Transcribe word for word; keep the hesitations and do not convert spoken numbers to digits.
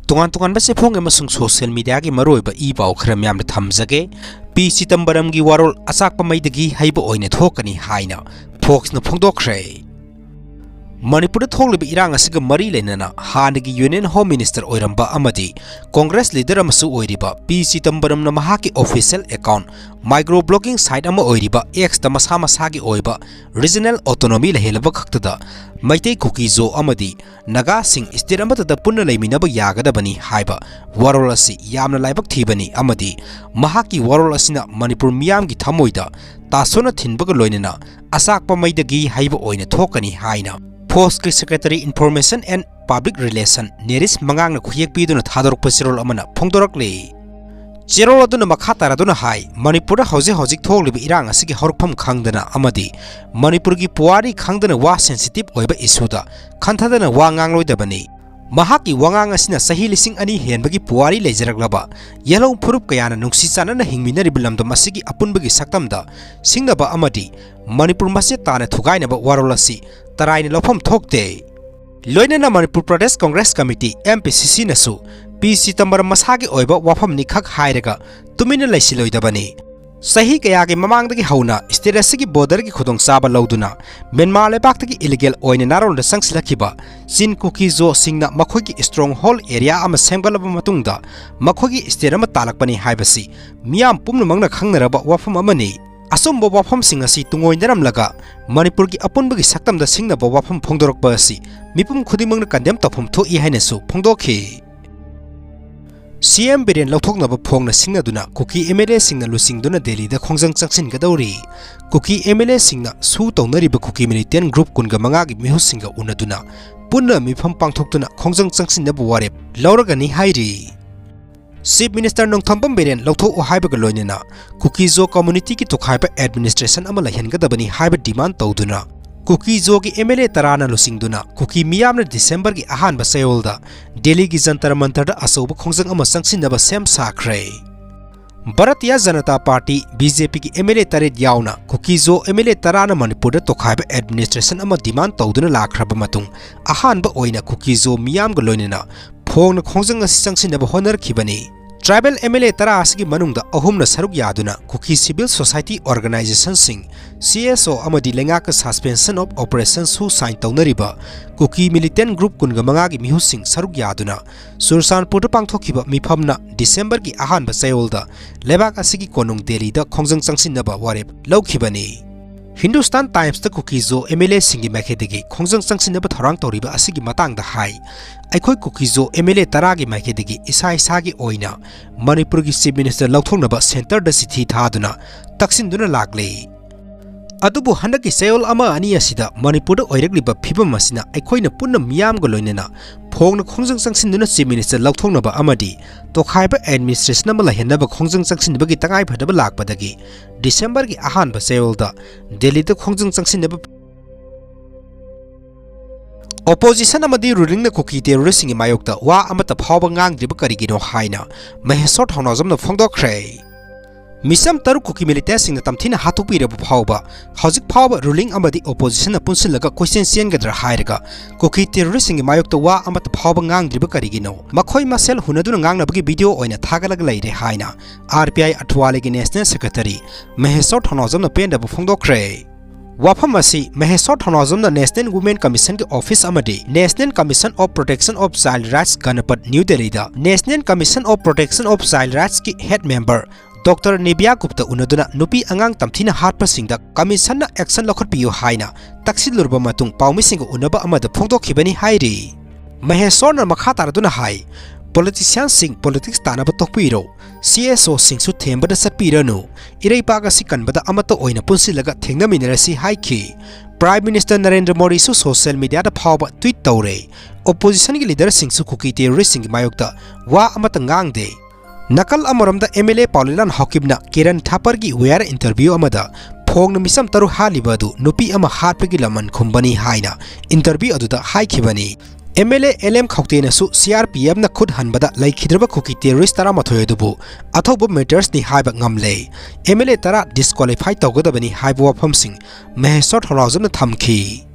ꯇꯣꯉꯥꯟ ꯇꯣꯉꯥꯟꯕ ꯆꯦꯐꯣꯡ ꯑꯃꯁꯨꯡ social mediaꯒꯤ ꯃꯔꯨꯑꯣꯏꯕ ꯏ ꯄꯥꯎ ꯈꯔ ꯃꯌꯥꯝꯗ ꯊꯝꯖꯒꯦ꯫ ꯄꯤ ꯆꯤꯗꯝꯕꯔꯝꯒꯤ ꯋꯥꯔꯣꯜ ꯑꯆꯥꯛꯄ ꯃꯩꯗꯒꯤ ꯍꯩꯕ ꯑꯣꯏꯅ ꯊꯣꯛꯀꯅꯤ ꯍꯥꯏꯅ ꯐꯣꯛꯁꯅ ꯐꯣꯡꯗꯣꯛꯈ꯭ꯔꯦ꯫ ꯃꯅꯤꯄꯨꯔꯗ ꯊꯣꯛꯂꯤꯕ ꯏꯔꯥꯡ ꯑꯁꯤꯒ ꯃꯔꯤ ꯂꯩꯅꯅ ꯍꯥꯟꯅꯒꯤ Union Home Minister ꯑꯣꯏꯔꯝꯕ ꯑꯃꯗꯤ Congress leader ꯑꯃꯁꯨ ꯑꯣꯏꯔꯤꯕ ꯄꯤ ꯆꯤꯗꯝꯕꯔꯝꯅ ꯃꯍꯥꯛꯀꯤ official account micro blogging site ꯑꯃ ꯑꯣꯏꯔꯤꯕ Xꯇ ꯃꯁꯥ ꯃꯁꯥꯒꯤ ꯑꯣꯏꯕ regional autonomy ꯂꯩꯍꯜꯂꯕ ꯈꯛꯇꯗ ꯃꯩꯇꯩ, ꯀꯨꯀꯤ, ꯖꯣ ꯑꯃꯗꯤ ꯅꯥꯒꯥꯁꯤꯡ state ꯑꯃꯠꯇꯗ ꯄꯨꯟꯅ ꯂꯩꯃꯤꯟꯅꯕ ꯌꯥꯒꯗꯕꯅꯤ ꯍꯥꯏꯕ ꯋꯥꯔꯣꯜ ꯑꯁꯤ ꯌꯥꯝꯅ ꯂꯥꯏꯕꯛ ꯊꯤꯕꯅꯤ ꯑꯃꯗꯤ ꯃꯍꯥꯛꯀꯤ ꯋꯥꯔꯣꯜ ꯑꯁꯤꯅ ꯃꯅꯤꯄꯨꯔ ꯃꯤꯌꯥꯝꯒꯤ ꯊꯃꯣꯏꯗ ꯇꯥꯁꯣꯟꯅ ꯊꯤꯟꯕꯒ ꯂꯣꯏꯅꯅ ꯑꯆꯥꯛꯄ ꯃꯩꯗꯒꯤ ꯍꯩꯕ ꯑꯣꯏꯅ ꯊꯣꯛꯀꯅꯤ ꯍꯥꯏꯅ ꯐꯣꯛꯁꯀꯤ Secretary Information and Public Relation ꯅꯦꯔꯤꯁ ꯃꯉꯥꯡꯅ ꯈꯨꯌꯦꯛ ꯄꯤꯗꯨꯅ ꯊꯥꯗꯣꯔꯛꯄ ꯆꯦꯔꯣꯜ ꯑꯃꯅ ꯐꯣꯡꯗꯣꯔꯛꯂꯤ꯫ ꯆꯦꯔꯣꯜ ꯑꯗꯨꯅ ꯃꯈꯥ ꯇꯥꯔꯗꯨꯅ ꯍꯥꯏ, ꯃꯅꯤꯄꯨꯔꯗ ꯍꯧꯖꯤꯛ ꯍꯧꯖꯤꯛ ꯊꯣꯛꯂꯤꯕ ꯏꯔꯥꯡ ꯑꯁꯤꯒꯤ ꯍꯧꯔꯛꯐꯝ ꯈꯪꯗꯅ ꯑꯃꯗꯤ ꯃꯅꯤꯄꯨꯔꯒꯤ ꯄꯨꯋꯥꯔꯤ ꯈꯪꯗꯅ ꯋꯥ sensitive ꯑꯣꯏꯕ issueꯗ ꯈꯟꯊꯗꯅ ꯋꯥ ꯉꯥꯡꯂꯣꯏꯗꯕꯅꯤ꯫ ꯃꯍꯥꯛꯀꯤ ꯋꯥꯉꯥꯡ ꯑꯁꯤꯅ ꯆꯍꯤ ꯂꯤꯁꯤꯡ ꯑꯅꯤ ꯍꯦꯟꯕꯒꯤ ꯄꯨꯋꯥꯔꯤ ꯂꯩꯖꯔꯛꯂꯕ ꯌꯦꯜꯍꯧ ꯐꯨꯔꯨꯞ ꯀꯌꯥꯅ ꯅꯨꯡꯁꯤ ꯆꯥꯟꯅꯅ ꯍꯤꯡꯃꯤꯟꯅꯔꯤꯕ ꯂꯝꯗꯝ ꯑꯁꯤꯒꯤ ꯑꯄꯨꯟꯕꯒꯤ ꯁꯛꯇꯝꯗ ꯁꯤꯡꯅꯕ ꯑꯃꯗꯤ ꯃꯅꯤꯄꯨꯔ ꯃꯆꯦꯠ ꯇꯥꯅ ꯊꯨꯒꯥꯏꯅꯕ ꯋꯥꯔꯣꯜ ꯑꯁꯤ ꯇꯔꯥꯏꯅ ꯂꯧꯐꯝ ꯊꯣꯛꯇꯦ꯫ ꯂꯣꯏꯅꯅ ꯃꯅꯤꯄꯨꯔ ꯄ꯭ꯔꯗꯦꯁ ꯀꯪꯒ꯭ꯔꯦꯁ ꯀꯃꯤꯇꯤ, MPCCꯅꯁꯨ ꯄꯤ ꯆꯤꯗꯝꯕꯔꯝ ꯃꯁꯥꯒꯤ ꯑꯣꯏꯕ ꯋꯥꯐꯝꯅꯤ ꯈꯛ ꯍꯥꯏꯔꯒ ꯇꯨꯃꯤꯟꯅ ꯂꯩꯁꯤꯜꯂꯣꯏꯗꯕꯅꯤ꯫ ꯆꯍꯤ ꯀꯌꯥꯒꯤ ꯃꯃꯥꯡꯗꯒꯤ ꯍꯧꯅ state ꯑꯁꯤꯒꯤ borderꯒꯤ ꯈꯨꯗꯣꯡꯆꯥꯕ ꯂꯧꯗꯨꯅ ꯃ꯭ꯌꯥꯟꯃꯥꯔ ꯂꯩꯕꯥꯛꯇꯒꯤ illegal ꯑꯣꯏꯅ ꯅꯥꯔꯣꯟꯗ ꯆꯪꯁꯤꯜꯂꯛꯈꯤꯕ ꯆꯤꯟ ꯀꯨꯀꯤ ꯖꯣꯁꯤꯡꯅ ꯃꯈꯣꯏꯒꯤ stronghold area ꯑꯃ ꯁꯦꯝꯒꯠꯂꯕ ꯃꯇꯨꯡꯗ ꯃꯈꯣꯏꯒꯤ state ꯑꯃ ꯇꯥꯜꯂꯛꯄꯅꯤ ꯍꯥꯏꯕꯁꯤ ꯃꯤꯌꯥꯝ ꯄꯨꯝꯅꯃꯛꯅ ꯈꯪꯅꯔꯕ ꯋꯥꯐꯝ ꯑꯃꯅꯤ꯫ ꯑꯆꯨꯝꯕ ꯋꯥꯐꯝꯁꯤꯡ ꯑꯁꯤ ꯇꯨꯡꯑꯣꯏꯅꯔꯝꯂꯒ ꯃꯅꯤꯄꯨꯔꯒꯤ ꯑꯄꯨꯟꯕꯒꯤ ꯁꯛꯇꯝꯗ ꯁꯤꯡꯅꯕ ꯋꯥꯐꯝ ꯐꯣꯡꯗꯣꯔꯛꯄ ꯑꯁꯤ ꯃꯤꯄꯨꯝ ꯈꯨꯗꯤꯡꯃꯛꯅ condemn ꯇꯧꯐꯝ ꯊꯣꯛꯏ ꯍꯥꯏꯅꯁꯨ ꯐꯣꯡꯗꯣꯛꯈꯤ꯫ CM ꯕꯤꯔꯦꯟ ꯂꯧꯊꯣꯛꯅꯕ ꯐꯣꯡꯅ ꯁꯤꯡꯅꯗꯨꯅ ꯀꯨꯀꯤ MLAꯁꯤꯡꯅ ꯂꯨꯆꯤꯡꯗꯨꯅ ꯗꯦꯜꯂꯤꯗ ꯈꯣꯡꯖꯪ ꯆꯪꯁꯤꯟꯒꯗꯧꯔꯤ꯫ ꯀꯨꯀꯤ MLAꯁꯤꯡꯅ ꯁꯨ ꯇꯧꯅꯔꯤꯕ ꯀꯨꯀꯤ militant group ꯀꯨꯟꯒ ꯃꯉꯥꯒꯤ ꯃꯤꯍꯨꯠꯁꯤꯡꯒ ꯎꯅꯗꯨꯅ ꯄꯨꯟꯅ ꯃꯤꯐꯝ ꯄꯥꯡꯊꯣꯛꯇꯨꯅ ꯈꯣꯡꯖꯪ ꯆꯪꯁꯤꯟꯅꯕ ꯋꯥꯔꯦꯞ ꯂꯧꯔꯒꯅꯤ ꯍꯥꯏꯔꯤ꯫ Chief Minister ꯅꯣꯡꯊꯣꯝꯕꯝ ꯕꯤꯔꯦꯟ ꯂꯧꯊꯣꯛꯎ ꯍꯥꯏꯕꯒ ꯂꯣꯏꯅꯅ ꯀꯨꯀꯤ ꯖꯣ communityꯒꯤ ꯇꯣꯈꯥꯏꯕ administration ꯑꯃ ꯂꯩꯍꯟꯒꯗꯕꯅꯤ ꯍꯥꯏꯕ demand ꯇꯧꯗꯨꯅ ꯀꯨꯀꯤ ꯖꯣꯒꯤ MLA ꯇꯔꯥꯅ ꯂꯨꯆꯤꯡꯗꯨꯅ ꯀꯨꯀꯤ ꯃꯤꯌꯥꯝꯅ Decemberꯒꯤ ꯑꯍꯥꯟꯕ ꯆꯌꯣꯜꯗ ꯗꯦꯜꯂꯤꯒꯤ ꯖꯟꯇꯔ ꯃꯟꯇꯔꯗ ꯑꯆꯧꯕ ꯈꯣꯡꯖꯪ ꯑꯃ ꯆꯪꯁꯤꯟꯅꯕ ꯁꯦꯝ ꯁꯥꯈ꯭ꯔꯦ꯫ ꯚꯥꯔꯇꯤꯌꯥ ꯖꯅꯇꯥ ꯄꯥꯔꯇꯤ, BJPꯒꯤ MLA ꯇꯔꯦꯠ ꯌꯥꯎꯅ ꯀꯨꯀꯤ ꯖꯣ MLA ꯇꯔꯥꯅ ꯃꯅꯤꯄꯨꯔꯗ ꯇꯣꯈꯥꯏꯕ administration ꯑꯃ demand ꯇꯧꯗꯨꯅ ꯂꯥꯛꯈ꯭ꯔꯕ ꯃꯇꯨꯡ ꯑꯍꯥꯟꯕ ꯑꯣꯏꯅ ꯀꯨꯀꯤ ꯖꯣ ꯃꯤꯌꯥꯝꯒ ꯂꯣꯏꯅꯅ ꯐꯣꯡꯅ ꯈꯣꯡꯖꯪ ꯑꯁꯤ ꯆꯪꯁꯤꯟꯅꯕ ꯍꯣꯠꯅꯔꯛꯈꯤꯕꯅꯤ꯫ Tribal M L A ꯇꯔꯥ ꯑꯁꯤꯒꯤ ꯃꯅꯨꯡꯗ ꯑꯍꯨꯝꯅ ꯁꯔꯨꯛ ꯌꯥꯗꯨꯅ ꯀꯨꯀꯤ civil society organization ꯁꯤꯡ, C S O ꯑꯃꯗꯤ ꯂꯩꯉꯥꯛꯀ Suspension of Operations ꯁꯨ sign ꯇꯧꯅꯔꯤꯕ ꯀꯨꯀꯤ militant group ꯀꯨꯟꯒ ꯃꯉꯥꯒꯤ ꯃꯤꯍꯨꯠꯁꯤꯡ ꯁꯔꯨꯛ ꯌꯥꯗꯨꯅ ꯆꯨꯔꯆꯥꯟꯄꯨꯔꯗ ꯄꯥꯡꯊꯣꯛꯈꯤꯕ ꯃꯤꯐꯝꯅ December ꯒꯤ ꯑꯍꯥꯟꯕ ꯆꯌꯣꯜꯗ ꯂꯩꯕꯥꯛ ꯑꯁꯤꯒꯤ ꯀꯣꯅꯨꯡ ꯗꯦꯜꯂꯤꯗ ꯈꯣꯡꯖꯪ ꯆꯪꯁꯤꯟꯅꯕ ꯋꯥꯔꯦꯞ ꯂꯧꯈꯤꯕꯅꯤ꯫ Hindustan Times ꯇ ꯀꯨꯀꯤꯖꯣ M L A ꯁꯤꯡꯒꯤ ꯃꯥꯏꯀꯩꯗꯒꯤ ꯈꯣꯡꯖꯪ ꯆꯪꯁꯤꯟꯅꯕ ꯊꯧꯔꯥꯡ ꯇꯧꯔꯤꯕ ꯑꯁꯤꯒꯤ ꯃꯇꯥꯡꯗ ꯍꯥꯏ, "ꯑꯩꯈꯣꯏ ꯀꯨꯀꯤꯖꯣ M L A ꯇꯔꯥꯒꯤ ꯃꯥꯏꯀꯩꯗꯒꯤ ꯏꯁꯥ ꯏꯁꯥꯒꯤ ꯑꯣꯏꯅ ꯃꯅꯤꯄꯨꯔꯒꯤ Chief Minister ꯂꯧꯊꯣꯛꯅꯕ centre ꯗ ꯆꯤꯊꯤ ꯊꯥꯗꯨꯅ ꯇꯛꯁꯤꯟꯗꯨꯅ ꯂꯥꯛꯂꯤ꯫ ꯑꯗꯨꯕꯨ ꯍꯟꯗꯛꯀꯤ ꯆꯌꯣꯜ ꯑꯃ ꯑꯅꯤ ꯑꯁꯤꯗ ꯃꯅꯤꯄꯨꯔꯗ ꯑꯣꯏꯔꯛꯂꯤꯕ ꯐꯤꯕꯝ ꯑꯁꯤꯅ ꯑꯩꯈꯣꯏꯅ ꯄꯨꯟꯅ ꯃꯤꯌꯥꯝꯒ ꯂꯣꯏꯅꯅ ꯐꯣꯡꯅ ꯈꯣꯡꯖꯪ ꯆꯪꯁꯤꯟꯗꯨꯅ Chief Minister ꯂꯧꯊꯣꯛꯅꯕ ꯑꯃꯗꯤ ꯇꯣꯈꯥꯏꯕ administration ꯑꯃ ꯂꯩꯍꯟꯅꯕ ꯈꯣꯡꯖꯪ ꯆꯪꯁꯤꯟꯕꯒꯤ ꯇꯉꯥꯏꯐꯗꯕ ꯂꯥꯛꯄꯗꯒꯤ December ꯒꯤ ꯑꯍꯥꯟꯕ ꯆꯌꯣꯜꯗ ꯗꯦꯜꯂꯤꯗ ꯈꯣꯡꯖꯪ ꯆꯪꯁꯤꯟꯅꯕ Opposition ꯑꯃꯗꯤ ruling ꯅ ꯀꯨꯀꯤ terrorist ꯁꯤꯡꯒꯤ ꯃꯥꯌꯣꯛꯇ ꯋꯥ ꯑꯃꯠꯇ ꯐꯥꯎꯕ ꯉꯥꯡꯗ꯭ꯔꯤꯕ ꯀꯔꯤꯒꯤꯅꯣ ꯍꯥꯏꯅ ꯃꯍꯦꯁꯣꯔ ꯊꯧꯅꯥꯎꯖꯝꯅ ꯐꯣꯡꯗꯣꯛꯈ꯭ꯔꯦ꯫ ꯃꯤꯆꯝ ꯇꯔꯨꯛ ꯀꯨꯀꯤ militant ꯁꯤꯡꯅ ꯇꯝꯊꯤꯅ ꯍꯥꯠꯇꯣꯛꯄꯤꯔꯕ ꯐꯥꯎꯕ ꯍꯧꯖꯤꯛ ꯐꯥꯎꯕ ruling ꯑꯃꯗꯤ opposition ꯅ ꯄꯨꯟꯁꯤꯜꯂꯒ ꯀꯣꯏꯆꯦꯟ ꯆꯦꯟꯒꯗ꯭ꯔꯥ ꯍꯥꯏꯔꯒ ꯀꯨꯀꯤ terrorist ꯁꯤꯡꯒꯤ ꯃꯥꯌꯣꯛꯇ ꯋꯥ ꯑꯃꯠꯇ ꯐꯥꯎꯕ ꯉꯥꯡꯗ꯭ꯔꯤꯕ ꯀꯔꯤꯒꯤꯅꯣ? ꯃꯈꯣꯏ ꯃꯁꯦꯜ ꯍꯨꯟꯅꯗꯨꯅ ꯉꯥꯡꯅꯕꯒꯤ video ꯑꯣꯏꯅ ꯊꯥꯒꯠꯂꯒ ꯂꯩꯔꯦ ꯍꯥꯏꯅ R P I ꯑꯊꯋꯥꯂꯦꯒꯤ National Secretary ꯃꯍꯦꯁꯣꯔ ꯊꯧꯅꯥꯎꯖꯝꯅ ꯄꯦꯟꯗꯕ ꯐꯣꯡꯗꯣꯛꯈ꯭ꯔꯦ꯫ ꯋꯥꯐꯝ ꯑꯁꯤ ꯃꯍꯦꯁꯣꯔ ꯊꯧꯅꯥꯎꯖꯝꯅ National Women Commission ꯒꯤ office ꯑꯃꯗꯤ National Commission of Protection of Child Rights ꯒꯅꯄꯠ ꯅ꯭ꯌꯨ ꯗꯦꯜꯂꯤꯗ National Commission of Protection of Child Rights ꯀꯤ head member Doctor Nivea Gupta ꯎꯅꯗꯨꯅ ꯅꯨꯄꯤ ꯑꯉꯥꯡ ꯇꯝꯊꯤꯅ ꯍꯥꯠꯄꯁꯤꯡꯗ commission ꯅ action ꯂꯧꯈꯠꯄꯤꯌꯨ ꯍꯥꯏꯅ ꯇꯛꯁꯤꯜꯂꯨꯔꯕ ꯃꯇꯨꯡ ꯄꯥꯎꯃꯤꯁꯤꯡꯒ ꯎꯅꯕ ꯑꯃꯗ ꯐꯣꯡꯗꯣꯛꯈꯤꯕꯅꯤ ꯍꯥꯏꯔꯤ꯫ ꯃꯍꯦꯁꯣꯔꯅ ꯃꯈꯥ ꯇꯥꯔꯗꯨꯅ ꯍꯥꯏ, "Politician ꯁꯤꯡ politics ꯇꯥꯅꯕ ꯇꯣꯛꯄꯤꯔꯣ, C S O ꯁꯤꯡꯁꯨ ꯊꯦꯝꯕꯗ ꯆꯠꯄꯤꯔꯅꯨ, ꯏꯔꯩꯄꯥꯛ ꯑꯁꯤ ꯀꯟꯕꯗ ꯑꯃꯠꯇ ꯑꯣꯏꯅ ꯄꯨꯟꯁꯤꯜꯂꯒ ꯊꯦꯡꯅꯃꯤꯟꯅꯔꯁꯤ" ꯍꯥꯏꯈꯤ꯫ Prime Minister Narendra ꯃꯣꯗꯤꯁꯨ social media ꯗ ꯐꯥꯎꯕ tweet ꯇꯧꯔꯦ꯫ Opposition ꯒꯤ leader ꯁꯤꯡꯁꯨ ꯀꯨꯀꯤ terrorist ꯁꯤꯡꯒꯤ ꯃꯥꯌꯣꯛꯇ ꯋꯥ ꯑꯃꯠꯇ ꯉꯥꯡꯗꯦ꯫ ꯅꯥꯀꯜ ꯑꯃꯔꯣꯝꯗ M L A ꯄꯥꯎꯂꯤꯂꯥꯟ ꯍꯥꯎꯀꯤꯞꯅ Kiran ꯊꯥꯄꯔꯒꯤ We Are Interview ꯑꯃꯗ ꯐꯣꯡꯅ ꯃꯤꯆꯝ ꯇꯔꯨꯛ ꯍꯥꯠꯂꯤꯕ ꯑꯗꯨ ꯅꯨꯄꯤ ꯑꯃ ꯍꯥꯠꯄꯒꯤ ꯂꯃꯟ ꯈꯨꯝꯕꯅꯤ ꯍꯥꯏꯅ interview ꯑꯗꯨꯗ ꯍꯥꯏꯈꯤꯕꯅꯤ꯫ M L A L M ꯈꯧꯇꯦꯅꯁꯨ C R P F ꯅ ꯈꯨꯠ ꯍꯟꯕꯗ ꯂꯩꯈꯤꯗ꯭ꯔꯕ ꯀꯨꯀꯤ terrorist ꯇꯔꯥꯃꯥꯊꯣꯏ ꯑꯗꯨꯕꯨ ꯑꯊꯧꯕ martyrs ꯅꯤ ꯍꯥꯏꯕ ꯉꯝꯂꯦ꯫ M L A ꯇꯔꯥ disqualify ꯇꯧꯒꯗꯕꯅꯤ ꯍꯥꯏꯕ ꯋꯥꯐꯝꯁꯤꯡ ꯃꯍꯦꯁꯣꯔ ꯊꯧꯅꯥꯎꯖꯝꯅ ꯊꯝꯈꯤ꯫